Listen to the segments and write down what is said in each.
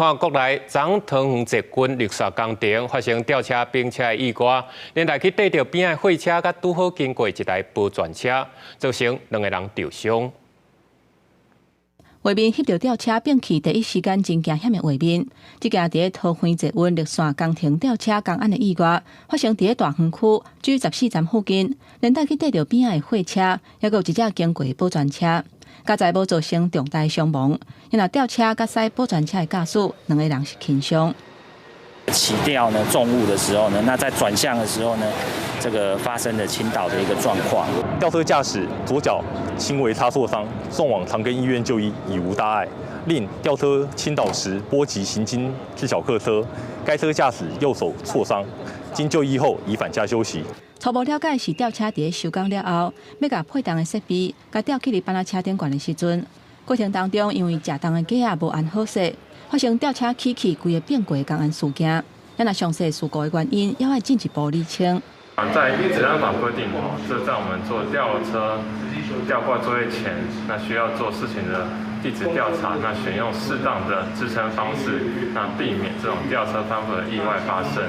看國內昨桃園捷運綠線工程發生吊車並車的意外，連帶去綴著邊仔的貨車，佮拄好經過一台保全車，造成兩個人受傷。畫面翕著吊車變去，第一時間真驚險的畫面。這件佇咧桃園捷運綠線工程吊車工安的意外，發生佇咧大園區 G14站附近，連帶去綴著邊仔的貨車，抑閣有一隻經過的保全車，佳哉無造成重大傷亡。因為吊車佮駛保全車的駕駛，兩個人是輕傷。起吊呢重物的時候呢，那在轉向的時候呢，這個發生了傾倒的一個狀況。吊車駕駛左腳輕微擦挫傷，送往長庚醫院就醫，已無大礙。另吊車傾倒時波及行經之小客車，該車駕駛右手挫傷，經就醫後已返家休息。初步了解是吊車佇咧收工了後，欲共配重的設備共吊起佇班仔車頂懸的時陣，過程當中因為承重的架仔無按好勢，發生吊車起去規个變過工安事件。咱若詳細事故的原因，猶愛進一步釐清。在職安法規定，哦，這在我們做吊車吊掛作業前，那需要做事前的地質調查，那選用適當的支撐方式，那避免這種吊車翻覆的意外發生。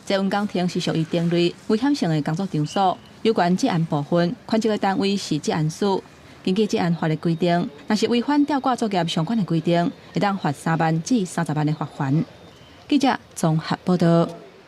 捷運工程是屬於同類危險性的工作場所，有關職安部分，權責的單位是職安署。根據職安法的規定，若是違反吊掛作業相關的規定，會當罰3萬至30萬的罰款。記者綜合報道。